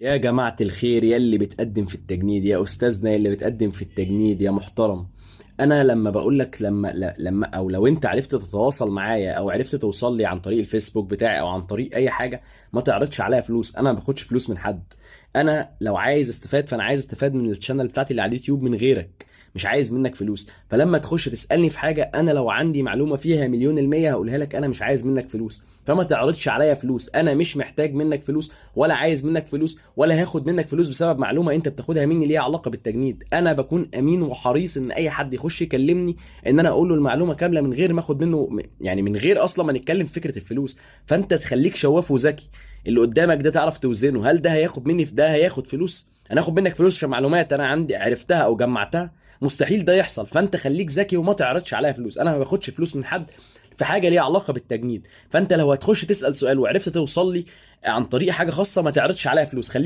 يا جماعة الخير، يا اللي بتقدم في التجنيد، يا أستاذنا يا اللي بتقدم في التجنيد يا محترم. أنا لما بقول لك لما أو لو أنت عرفت تتواصل معايا أو عرفت توصل لي عن طريق الفيسبوك بتاعي أو عن طريق أي حاجة، ما تعرضش عليا فلوس. أنا ما باخدش فلوس من حد. أنا لو عايز استفاد فأنا عايز استفاد من ال channel بتاعتي اللي على اليوتيوب من غيرك، مش عايز منك فلوس. فلما تخش تسألني في حاجة، أنا لو عندي معلومة فيها 100% هقولها لك. أنا مش عايز منك فلوس، فما تعرضش عليا فلوس. أنا مش محتاج منك فلوس ولا عايز منك فلوس ولا هاخد منك فلوس بسبب معلومة أنت بتاخدها مني ليها علاقة بالتجنيد. أنا بكون أمين وحريص إن أي حد يخش يكلمني إن أنا أقول له المعلومة كاملة من غير ما آخد منه، يعني من غير أصلا ما نتكلم في فكرة الفلوس. فأنت تخليك شواف وذكي، اللي قدامك ده تعرف توزنه. هل ده هياخد مني في ده هياخد فلوس؟ انا اخد منك فلوس عشان معلومات انا عندي عرفتها او جمعتها؟ مستحيل ده يحصل. فانت خليك ذكي وما تعرضش عليها فلوس. انا ما باخدش فلوس من حد في حاجة ليها علاقة بالتجنيد. فانت لو هتخش تسال سؤال وعرفت توصل لي عن طريق حاجة خاصة، ما تعرضش عليها فلوس. خليك